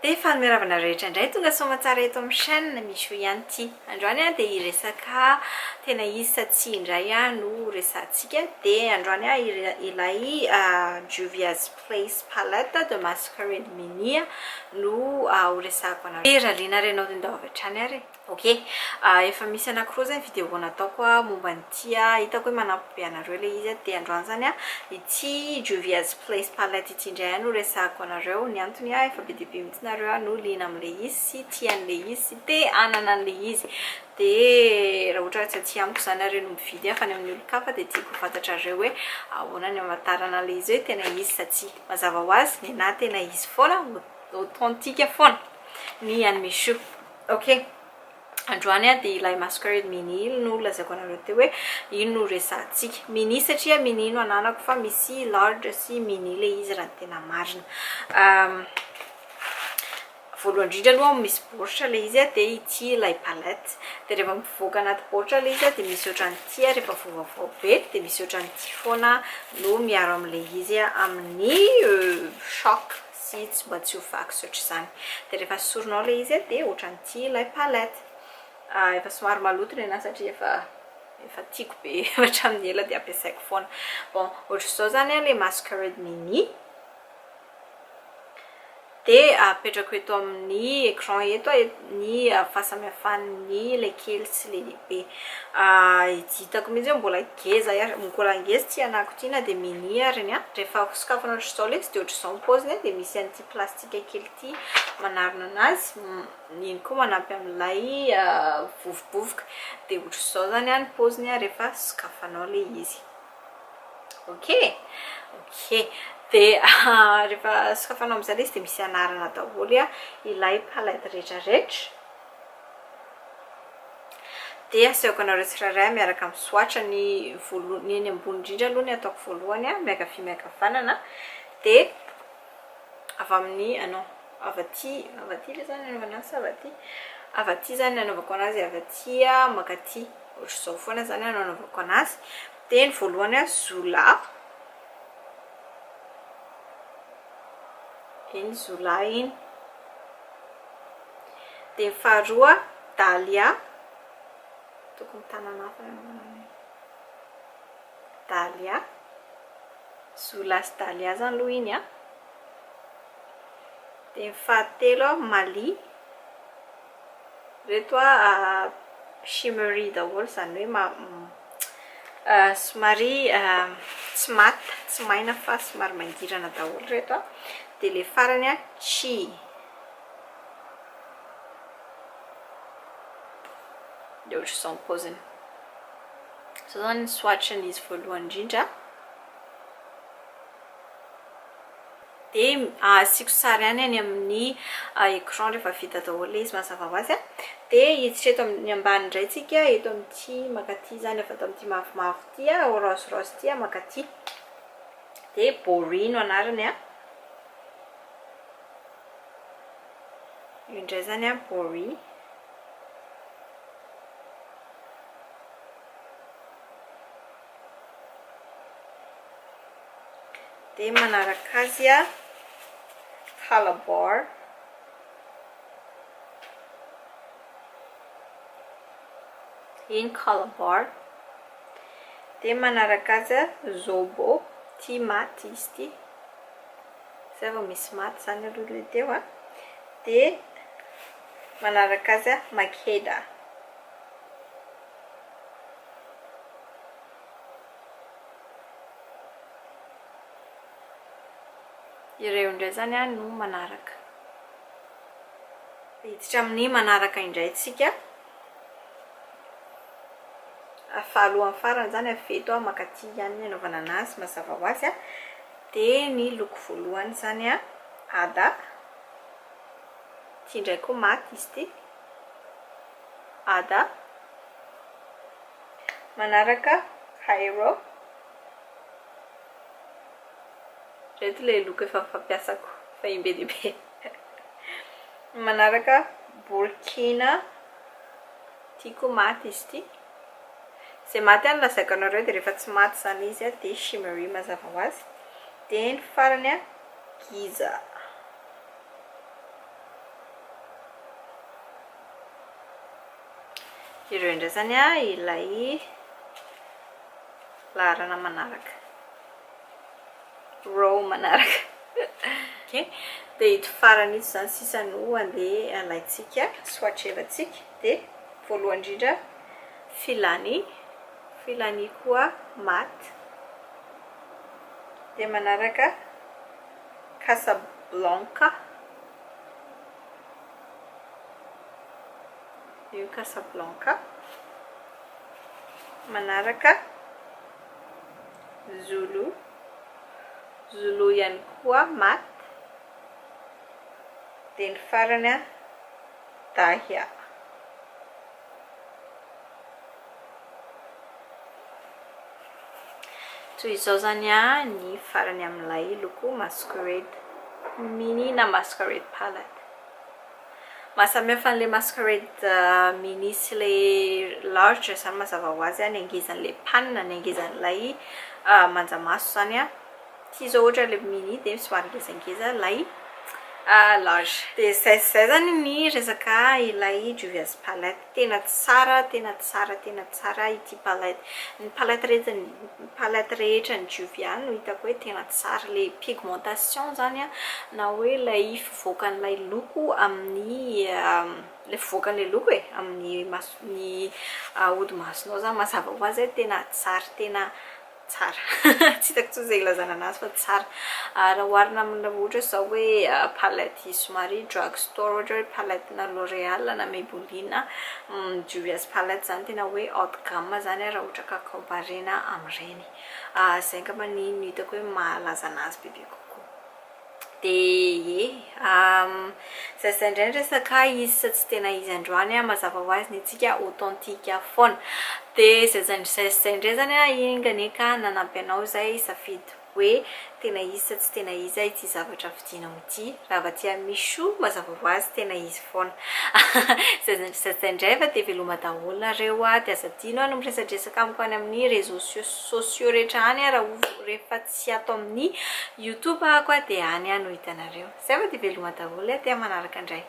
Dia faly miarahaba anareo rehetra indray tonga soamatsara eto amin'ny chaîne Michou ihany ity. Androany aho dia hiresaka tena izy sa tsia indray aho no resahantsika. Dia androany aho ilay Juvia's Place Palette de Masquerade Mini no ho resahako anareo. Dia raha liana ary ianao dia ndao avy hatrany ary e. Ok, efa misy anakiroa zay ny vidéo nataoko momba an'ity, hitako hoe manampy be anareo ilay izy, dia androany zany ity Juvia's Place Palette ity indray no resahako anareo, ny antony efa be dia be mihitsy nareo no liana amin'ilay izy sy tia an'ilay izy sy te hanana an'ilay izy, dia raha ohatra hoe tsy aty amiko zany nareo no mividy fa any amin'ny olon-kafa dia tiako ho fantatrareo hoe ahoana ny hamantarana an'ilay izy hoe tena izy sa tsia, mazava ho azy ny anahy tena izy foana, authentique foana ny an'i Michou. Ok, androany aho dia ilay Masquerade Mini no lazaiko anareo teo hoe ino no resahantsika. Mini satria mini no ananako fa misy large sy mini ilay izy raha ny tena marina. Voalohany indrindra aloha misy baoritra ilay izy dia ity ilay palette. Dia rehefa mivoaka anaty baoritra ilay izy dia misy ohatran'ity rehefa vaovao be dia misy ohatran'ity foana no miaro amin'ilay izy amin'ny choc. sy tsy mba tsy ho vaky sy ohatr'izany. Dia rehefa sorinao ilay izy dia ohatran'ity ilay palette. Efa somary maloto ny anahy satria efa efa tiako be hatramin'ny ela dia ampiasaiko foana. Bon, ohatr'izao izany ilay Masquerade Mini. Dia apetrako eto amin'ny écran eto ny fahasamihafan'ny ilay kely sy ilay lehibe. Hitako mihitsy hoe mbola ngeza ary, mbola ngeza ity anako ity na dia mini ary ny ahy. Rehefa sokafana ohatr'izao ilay izy dia ohatr'izao ny paoziny dia misy an'ity plastika kely ity manarona anazy, iny koa manampy amin'ilay vovobovoka. Dia ohatr'izao izany ny paoziny rehefa sokafanao ilay izy. Ok, ok. Dia rehefa sokafanao amin'izay ilay izy dia misy anarana daholo ilay palette rehetrarehetra. Dia asehoko anareo tsirairay miaraka amin'ny swatch ny voalohany, ny eny ambony indrindra aloha ny ataoko voalohany a, miankavia miankavanana, dia avy amin'ny, ah non, avy aty, avy aty ve zany anaovana azy sa avy aty? Avy aty zany ny anaovako anazy, avy aty mankaty, ohatr'izao foana zany no anaovako anazy, dia ny voalohany a Zola, iny Zola iny. Dia ny faharoa Dahlia, tokony tanana hafa ny anaovana an'io. Dahlia, Zola sy Dahlia zany aloha iny an. Dia ny fahatelo Mali, ireto shimmery daholo izany hoe somary tsy mat, tsy maina fa somary mangirana daholo ireto an. Dia ilay farany Chi. Dia ohatr'izao ny paoziny. Izao izany ny swatch-n'izy voalohany indrindra. Dia asiako sary ihany any amin'ny écran rehefa vita daholo ilay izy mazava ho azy. Dia hiditra eto amin'ny ambany indray tsika, eto amin'ity mankaty izany, avy ato amin'ity mavomavo ity, rose rose ity mankaty. Dia Bory no anarany. Io indray izany an, Bory. Dia manaraka azy an, Calabar. Iny Calabar. Dia manaraka azy an, Zobo. Ity maty izy ity. Zay vao misy maty zany aloha ilay teo a. Dia manaraka azy a, Makeda. Ireo indray zany a no manaraka. Hiditra amin'ny manaraka indray tsika. Fa alohan'ny farany zany avy eto mankaty ihany ny anaovana anazy mazava ho azy a. Dia ny loko voalohany izany an, Ada. Ity indray koa maty izy ity. Ada. Manaraka Cairo. Ireto ilay loko efa fampiasako fahiny be dia be. Manaraka Burkina. Ity koa maty izy ity. Izay maty ihany lazaiko anareo dia rehefa tsy maty izany izy dia shimmery mazava ho azy. Dia ny farany Giza. Ireo indray zany a ilay laharana manaraka. Row manaraka. Ok. Dia ito farany ito zany sisa no andeha alaintsika, swatchevantsika. Dia voalohany indrindra filani, filani koa matte. Dia manaraka Casablanca. Io Casablanca. Manaraka Zulu. Zulu ihany koa matte. Dia ny farany a Dahia. Toy izao izany ny farany amin'ilay loko Masquerade Mini na Masquerade Palette. Mahasamihafa an'ilay Masquerade Mini sy ilay Large izany mazava ho azy ny hangezan'ilay pan, ny hangezan'ilay manjamaso izany. Ity izao ohatra ilay mini dia somary ngezangeza ilay large. Dia izay sy izay izany ny resaka ilay Juvia's palette. Tena tsara, tena tsara, tena tsara ity palette. Ny palette rehetra, ny palette rehetra ny Juvia no hitako hoe tena tsara. Ilay pigmentation izany na hoe ilay fivoakan'ilay loko amin'ny ilay fivoakan'ilay loko e, amin'ny maso, ny hodi-masonao izany mazava ho azy hoe tena tsara, tena Tsara. Tsy hitako intsony izay ilazana anazy fa tsara. Raha oharina amina ohatra hoe izao hoe palette somary drug store ohatra hoe palette na L'Oréal na Maybelline, Juvia's palette izany tena hoe haut de gamme izany raha ohatra ka comparena amin'ireny. Izay angamba ny no hitako hoe mahalaza anazy bebe kokoa. Dia ie, zay zay indray ny resaka izy sa tsy tena izy androany an, mazava ho azy ny antsika authentique foana. Dia zay zay zay zay indray zany an, enga anie ka nanampy anao izay hisafidy hoe tena izy sa tsy tena izy ity zavatra vidianao ity. Raha avy aty amin'ny Michou, mazava ho azy tena izy foana. Zay zay zay zay indray fa dia veloma daholo nareo an, dia aza adino ny miresadresaka amiko any amin'ny réseaux sociaux rehetra any raha rehefa tsy ato amin'ny youtube ahako dia any aho no hitanareo. Zay fa dia veloma daholo e, dia manaraka indray.